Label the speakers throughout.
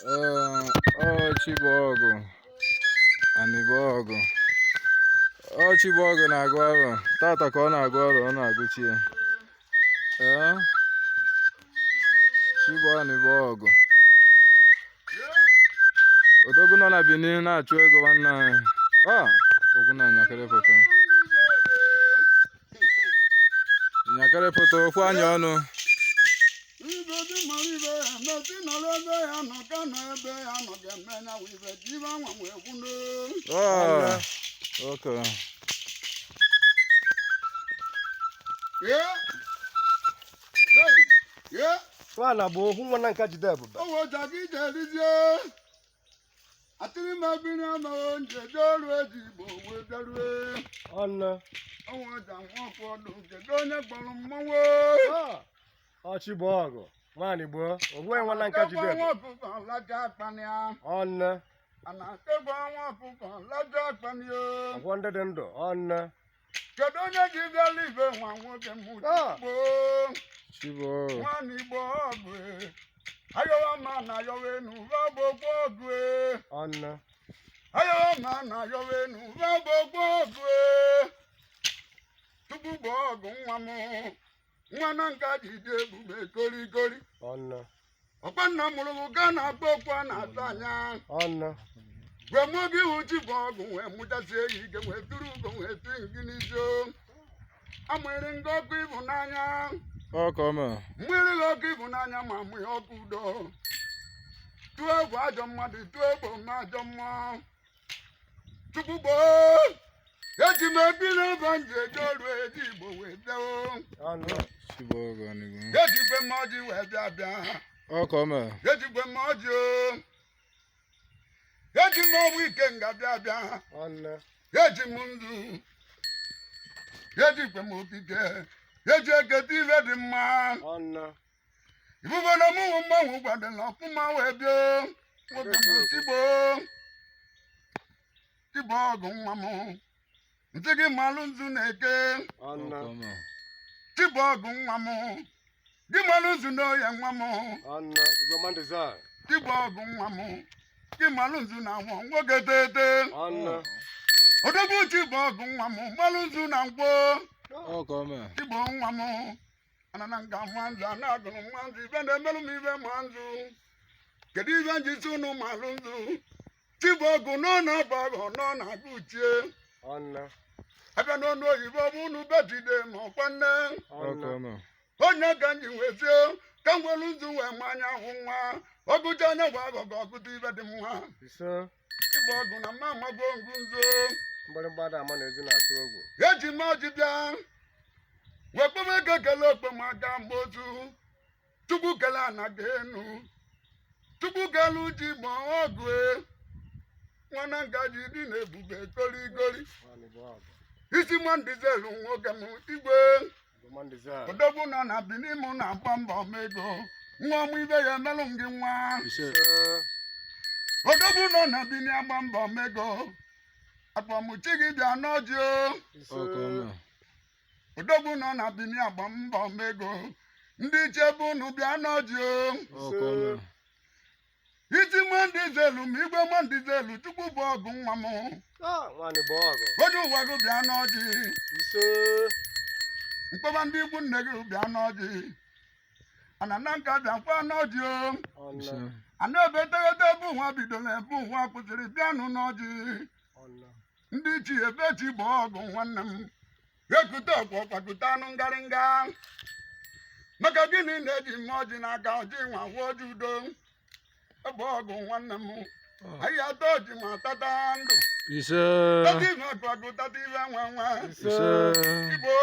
Speaker 1: Ee, ọ Chibọgụ Anịbọgụ, ọ Chibọgụ na-agụ arọ tata ka ọ na-agụ arọ, ọ na-agụchi ya. Ee, Chibọ Anịbọgụ, odogwu nọ na Benin na-achụ ego nwanne anyị. Ọ okwu na nyakịrị foto, nyakịrị foto okwu anya ọnụ.
Speaker 2: Ibe dị mara ibe ya meti nọrọ ebe ya nọ ka nọ ebe ya nọ ga-eme ya wụ ibe ka ibe anwa wee kwuno.
Speaker 1: Ah, okay.
Speaker 2: Ye! Hey! Ye!
Speaker 3: Nwaala bụ ohu nwa na nka jide ebube.
Speaker 2: Owo jagi ije erizie. Atịrị m ebiri amaghị njeje ọrụ eji Igbo wee bịarue.
Speaker 3: Ọnụ.
Speaker 2: Ọnwa ọja nwa ọfọdụ kedu onye kpọrọ mmọnwụ?
Speaker 3: Ọchịbọọgụ. Nwaanyị gboo. Ogwe nwa na nka jide
Speaker 2: Nwa
Speaker 3: ebube.
Speaker 2: ọkụkọ laja akpanịa.
Speaker 3: Ọnụ.
Speaker 2: A na-akegwa nwa ọkụkọ laja akpanịa.
Speaker 3: Agwọ ndị dị ndụ. Ọnụ.
Speaker 2: Kedu onye ji bịala ibe nwa nwoke m?
Speaker 3: Ah.
Speaker 2: Igbo
Speaker 1: Chibọgụ.
Speaker 2: nwanne Igbo ọgụ e. Ayọwa ma na ayọwa enu bụ okwu ọgụ e.
Speaker 3: Ọnụ.
Speaker 2: Ayọwa ma na ayọwa enu bụ okwu ọgụ e. Tupu gbaa ọgụ nwa m, nwa na nka ji dị ebube korikori.
Speaker 3: Ọnụ.
Speaker 2: Ọkpa nna mụrụ m ga na-akpọ okwu a na-atụ anya.
Speaker 3: Ọnụ.
Speaker 2: Wee mụọ gị iwu chi bụ ọgụ wee mụchasie ya ike wee tụrụ ugo wee tụ gị n'isi o. Amụrị nga ọkụ ịbụ n'anya.
Speaker 1: Ọ ka ọ mere.
Speaker 2: Mmiri gị ọkụ ịbụ n'anya ma mụ ya ọkụ udo. Tụọ egwu ajọ mmadụ, tụọ egwu ome ajọ mmụọ. Chukwu gboo, eji m ebi n'ebe m ji eje ọrụ eji Igbo wee bịa o.
Speaker 3: Ọnụ.
Speaker 1: Chibọgụ Anịbọ.
Speaker 2: Ejikwe m ọjị wee bịa bịa.
Speaker 1: Ọ ka ọ mere.
Speaker 2: Ejikwe m ọjị o. Eji m ọgwụ ike nga bịa bịa.
Speaker 3: Ọnụ.
Speaker 2: Eji m ndụ. Ejikwe m okike. Eji ekete ife dị mma.
Speaker 3: Ọnụ.
Speaker 2: Ibubo na mụ mgbanwe gwadela ọfụma wee bịa. Nwoke m Tigbo. Tigbo ọgụ nwa m. Ntị gị malụ nzu na-eke.
Speaker 1: Ọ
Speaker 3: Ọnụ.
Speaker 1: ka ọ mere.
Speaker 2: Tigbo ọgụ nwa m. Gị malụ nzu n'oye nwa m.
Speaker 3: Ọnụ. Igwe Mandizal.
Speaker 2: Tigbo ọgụ nwa m. Gị malụ nzu na anwụ nwoke tete.
Speaker 3: Ọnụ.
Speaker 2: Odogwu Tigbo ọgụ nwa m malụ nzu na nkwọ.
Speaker 1: Ọ ka ọ mere.
Speaker 2: Tigbo nwa m. Anana nga nwa nzu ana agụrụ nwa nzu ibe na-emelụ m ibe ma nzu. Kedu ibe nji si unu malụ nzu? Tigbo ọgụ nọ na-abụ agụ nọ na-agụ uchie.
Speaker 3: Ọnụ.
Speaker 2: Abịa n'ọnụ oyibo bụ unu betide ma ọkwa nne.
Speaker 1: Ọ ka
Speaker 3: Ọnụ.
Speaker 1: ọ mere.
Speaker 2: Onye ka m ji wezie ka m gwelu nzu wee manya ahụ nwa. Ọgụcha anya gwa agụgụ ọgụta ibe dị mma.
Speaker 3: Ise.
Speaker 2: Tigbo ọgụ na mma amago ngụ nzu.
Speaker 3: Mgbịrịgba da ama na ezi na-atụ egwu.
Speaker 2: Eji m ọjị bịa wee kpebe ego kele okpomaka mgbotu. Chukwu kele ana ga enu. Chukwu kele uji gbọọ ọgụ e. Nwana ngaji dị na ebube kolikoli.
Speaker 3: Nwaanyị bụ ọgụ.
Speaker 2: Isi mandizelu nwoke m igwe.
Speaker 3: Igwe Mandizal.
Speaker 2: Odogwu nọ na Benin m na-agba mbọ m ego. Nwa ọmụ ibe ya emelụ m gị nwa.
Speaker 1: Ise.
Speaker 3: Ise.
Speaker 2: Odogwu nọ na Benin agba mbọ m ego. Akpọmụchi gị bịa n'ọjị o.
Speaker 3: Ise.
Speaker 1: Ọ ka ọ mere.
Speaker 2: Odogwu nọ na Benin agba mbọ m ego. Ndị chebe unu bịa n'ọjị o.
Speaker 1: Ọ ka ọ mere.
Speaker 2: Iti mandizelu m igwe mandizelu Chukwu bụ ọgụ nwa m.
Speaker 3: Ah, nwaanyị bụ ọgụ.
Speaker 2: Onye ụwa gị bịa n'ọjị.
Speaker 3: Ise.
Speaker 2: Mkpọba ndị ikwu nne gị bịa n'ọjị. Anana nka bịakwa n'ọjị o.
Speaker 3: Ọnụ.
Speaker 1: Ise.
Speaker 2: Ana ebe teghete ebe ụwa bidoro ebe ụwa kwụsịrị bịanụ n'ọjị.
Speaker 3: Ọnụ.
Speaker 2: Ndị chi ebe chi bụ ọgụ nwanne m. Ekute ọkwa ọkwakute anụ ngarịnga. Maka gịnị na-eji m ọjị n'aka ọjị nwa hụ ọjị udo. Ebe ọgụ nwanne m. Anyị ata ọjị ma tata ndụ.
Speaker 1: Ise.
Speaker 2: Tata ife akụ akụ tata ife nwe nwe.
Speaker 3: Ise.
Speaker 1: Ise.
Speaker 2: Igbo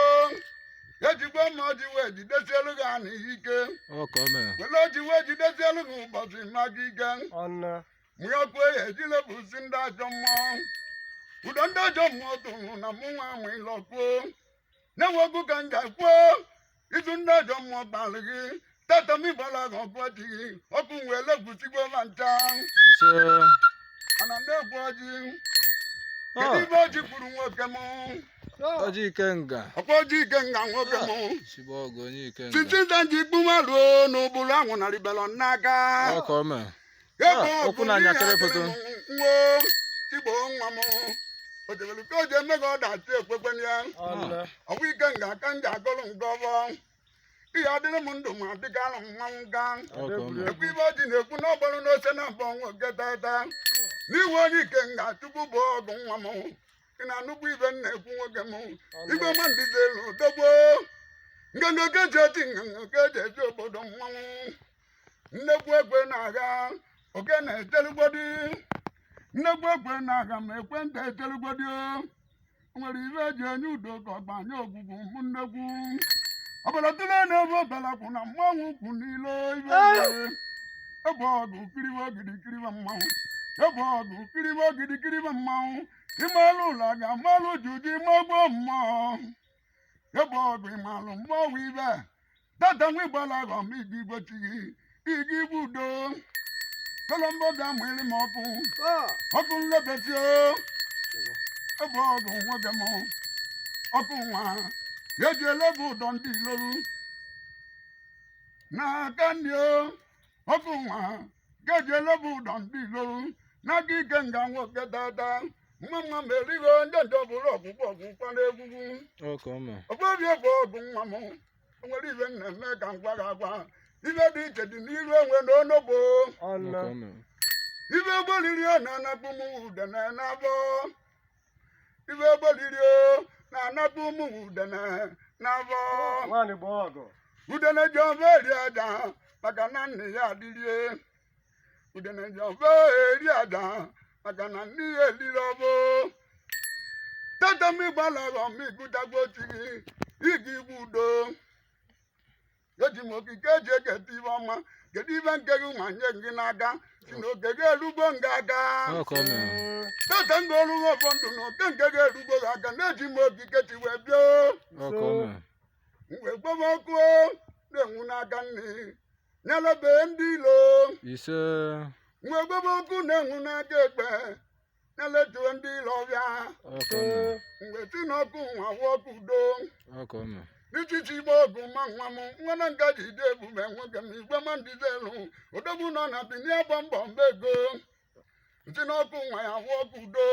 Speaker 2: ejigbo m ọjị wee jidesielu gị anị ike.
Speaker 1: Ọ ka ọ mere.
Speaker 2: Were ọjị wee jidesielu gị ụbọchị mma gị ike.
Speaker 3: Ọnụ.
Speaker 2: Mụya ọkụ eyi ejile bụzi ndị ajọ mmụọ. Ụdọ ndị ajọ mmụọ tụrụ na mụ nwa amụ ịlọ kwuo. Na-enwe okwu ka nja kwuo. Izu ndị ajọ mmụọ kpalụ gị. Tata m ịgbala gị ọkụ ọjị gị. Ọkụ wee lekwusigbo ma ncha.
Speaker 1: Ise.
Speaker 2: Ana m na-ekwu ọjị. Kedu ibe ọjị kwuru nwoke m?
Speaker 1: Ọjị Ikenga.
Speaker 2: Ọkwa ọjị ike nga nwoke m.
Speaker 1: Chibọgụ onye Ikenga.
Speaker 2: Titi nta ji kpuma ruo n'ụbụrụ anwụ narị belọ n'aka.
Speaker 1: Ọ ka ọ mere. Ah, okwu na-anyakere foto.
Speaker 2: Nwo Igbo nwa m ojebelu ka o ji eme ka ọ dachi ekwekwe ya.
Speaker 3: Ọnụ.
Speaker 2: Ọgwụ ike nga aka m ji agụrụ nke ọbọ ihe adịrị m ndụ ma dịka alụ mmanwụ ga.
Speaker 1: Ọ ka o mere.
Speaker 2: Ekwu ibe ọjị na-ekwu na ọgbọrụ n'ose na mbọ nwoke tata n'iwe onye ike nga Chukwu bụ ọgụ nwa m. Ị na-anụkwu ibe m na-ekwu nwoke m. Igwe ma ndịzi elu dogbo nganga ka eji eti nganga ka eji eji obodo mmanwụ nnekwu ekwe na-agha oke na-etelugbodi nnekwu ekwe na-agha ma ekwentị etelugbodi o nwere ibe eji enye udo ka ọgbanye ogwugwu mụ nnekwu ọbara tụle na-ebe ọbara kwụ na mmanwụ kwụ n'ilo ibe ebe ọgụ kiriwe ogidi kiriwe mmanwụ ebe ọgụ kiriwe ogidi kiriwe mmanwụ ịmalụ ụlọ ga-amalụ juju magbo mmụọ ebe ọgụ ịmalụ mmọnwụ ibe tata nwa ịgbala ghọm igi igbochi gị igi igbu udo kolombo bịa mụịrị m ọkụ ọkụ nlebesi ebe ọgụ nwoke m ọkụ nwa eji elebe ụdọ ndị iloru n'aka ndị ọkụ nwa ga-eji elebe ụdọ ndị iloru n'aka ike nga nwoke tata mma mma ma erigo ndị ndị ọbụla ọgwụgwọ ọgwụkwa n'egwugwu.
Speaker 1: Ọ ka o mere.
Speaker 2: Ọbụobi bụ ọgụ nwa m o nwere ibe m na-eme ka m gwa gị agwa ibe dị iche dị n'iru enwe na onogbo.
Speaker 1: Ọ
Speaker 3: Ọnụ.
Speaker 1: ka o mere.
Speaker 2: Ibe gboliri na-anakpu m udene n'abọ ibe gboliri na-anakpu m udene n'abọ.
Speaker 3: Nwaanyị bụ ọgụ.
Speaker 2: Udene ji ọba eri aja maka na nne ya adịrie. Udene ji ọba eri aja maka na nne ya eriri ọbụ tata m ịgbalaghọ m ịgụtagbo chi gị ịga igbu udo eji m okike eji eketa ibe ọma kedu ibe nke gị ma nye gị n'aka si na oke gị erugbo nga aka.
Speaker 1: Ọ ka o mere.
Speaker 2: Tata m ga-orugo ọfọ ndụ na oke nke gị erugbo gị aka na-eji m okike chi wee bịa.
Speaker 1: Ọ ka o mere.
Speaker 2: Mgbe gbom ọkụ na-enwu n'aka nne nyelebe ndị ilo.
Speaker 1: Ise.
Speaker 2: Mgbe gbom ọkụ na-enwu n'aka ekpe nyeletuo ndị ilo ọbịa.
Speaker 1: Ọ ka o mere.
Speaker 2: Mgbe si n'ọkụ nwa wụ ọkụ udo.
Speaker 1: Ọ ka o mere.
Speaker 2: N'etiti igbe ọgụ ma nwa m nwana nga ji ide ebube nwoke m igwe ma ndizelu odogwu nọ na bini agba mbọ mba ego si n'ọkụ nwa ya wụ ọkụ udo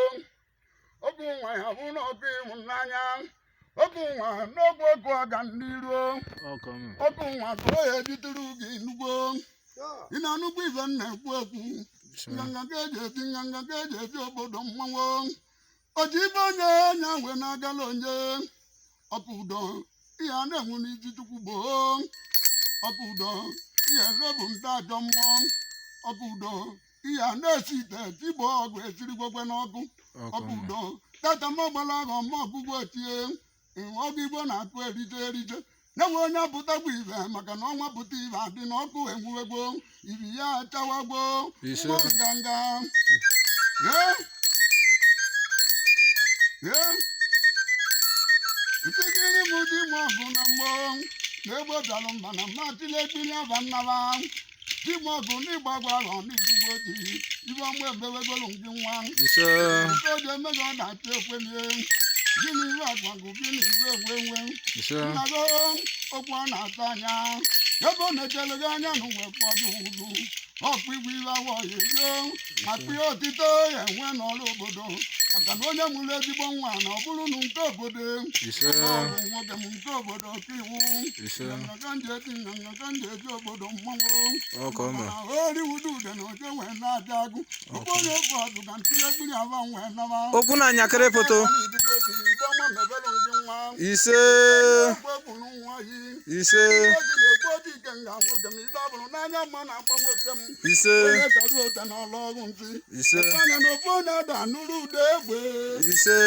Speaker 2: ọkụ nwa ya wụ n'ọkụ ịhụnanya ọkụ nwa n'ọgwụ ọkụ ọga n'iru.
Speaker 1: Ọ ka o mere.
Speaker 2: Ọkụ nwa ka o ya ejitụrụ gị nnugbo ị na-anụkwu ife m na-ekwu ekwu.
Speaker 1: Ise.
Speaker 2: Nganga ka eji eti nganga ka eji eti obodo mmanwụ oji ibe onye nya wee na-agala onye ọkụ udo ihe a na-enwu n'isi chukwu gboo ọkụ udo ihe elebu nta ajọ mmụọ ọkụ udo ihe a na-esi ite tigbo ọgụ esiri gwegwe n'ọkụ.
Speaker 1: Ọ ka o
Speaker 2: Ọkụ
Speaker 1: mere.
Speaker 2: udo tata m ọgbala aghọ ma ọgụgụ etie ọgụ igbo na-akụ erije erije na-enwe onye apụtagbu ibe maka na ọnwa pụta ibe adị n'ọkụ enwuwegbo ibi ya achawagbo.
Speaker 1: Ise.
Speaker 2: Mmụọ nganga. Ee. Ee. Ntikiri m dị nwa ọgụ na mgbọ na-egbo bịalụ mba na mma tile ekpiri aba nnaba di m ọgụ n'ịgbagwa ahụ n'igugbo dị ibe ọmụ ebewegolu gị nwa.
Speaker 1: Ise.
Speaker 2: Nke o ji eme gị ọ na-achọ ekwelie gịnị iwe agwagụ gịnị iwe enwe enwe.
Speaker 1: Ise.
Speaker 2: Nna gị okwu ọ na-ata anya ebe ọ na-echere gị anya na uwe kpọdụ ụzụ ọkpụ igwe iwe awọ ya eyo akpụ ya otito ya enwe n'ọrụ obodo maka na onye mụrụ ezigbo nwa na ọ bụrụ na nke obodo.
Speaker 1: Ise.
Speaker 2: Ọ bụ nwoke m nke obodo ka iwu.
Speaker 1: Ise.
Speaker 2: Nnọkọ obodo mmanwụ.
Speaker 1: Ọ ka o mere.
Speaker 2: Oriwudu ude na oje wee na-aja agụ okporo oge ọdụ ka ntị egbiri aba wee naba.
Speaker 1: Okwu na-anyakere foto. Ise. Ise. Ise. Ise.
Speaker 2: Anya na ofu onye ada nụrụ ude egbe.
Speaker 1: Ise.